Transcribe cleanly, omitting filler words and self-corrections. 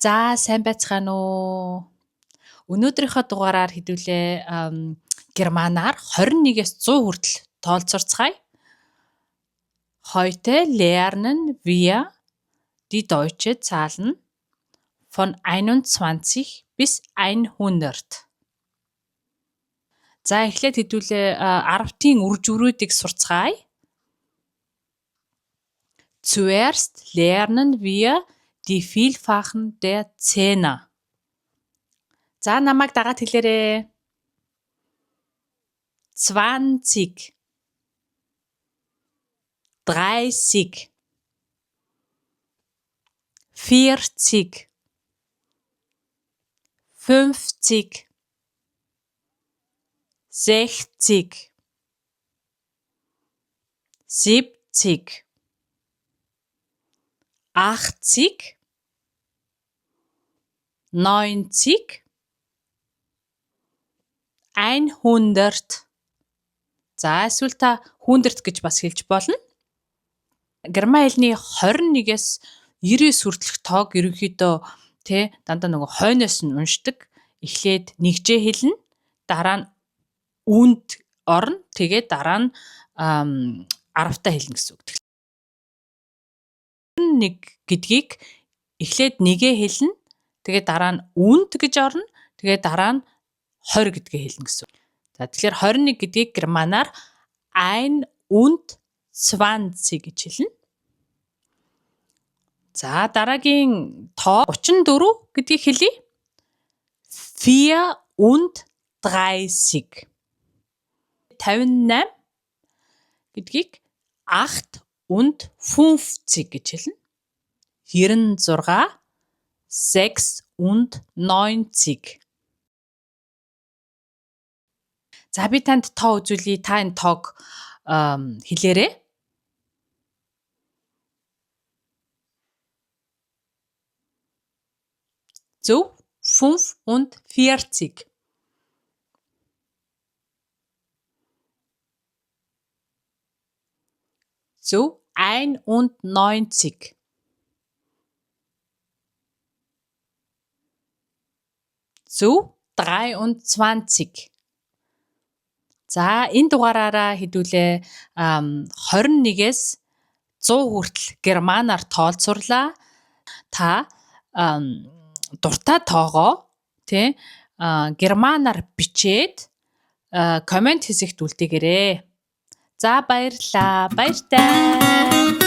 За сайн байцгаана уу? Өнөөдрийнхөө дугаараар хэдүүлээ германаар 21-ээс 100 хүртэл тоолцорцгаая. Heute lernen wir die deutsche Zahlen von 21 bis 100. За эхлээд хэдүүлээ 10-ын үр журуудыг сурцгаая. Zuerst lernen wir die Vielfachen der Zehner. За намайг дагаад хэлээрэй. 20, 30, 40, 50, 60, 70, 80, 90, 100. За эсвэл та hundert гэж бас хэлж болно. Герман хэлний 21-ээс 99 хүртэлх тоог ерөнхийдөө тэ дандаа нөгөө хойноос нь уншдаг. Эхлээд нэгжээ хэлнэ. Дараа нь үнд орно. Тэгээд дараа нь 10-таа хэлнэ гэсэн үг. 21 гэдгийг эхлээд нэгээ хэлнэ. Тэгээд дараа нь үнд гэж орно. Тэгээд дараа нь 20 гэдгээ хэлнэ гэсэн үг. За тэгэхээр 21 гэдгийг германаар ein und zwanzig гэж хэлнэ. За дараагийн тоо 34 гэдгийг хэлье. Vier und dreißig. 58 гэдгийг acht und fünfzig гэж хэлнэ. 96, sechs und neunzig. За би танд тоо үзүүлье. Та энэ тоог хэлээрэй. Зөв, fünf und vierzig. Зөв, einundneunzig. Зөв, dreiundzwanzig. За энэ дугаараараа хэдүүлээ 21-ээс 100 хүртэл германаар тоолцуурлаа. Та дуртай тоогоо тий германаар бичээд коммент хэсэгт үлдээгээрэй. За баярлалаа. Баяртай.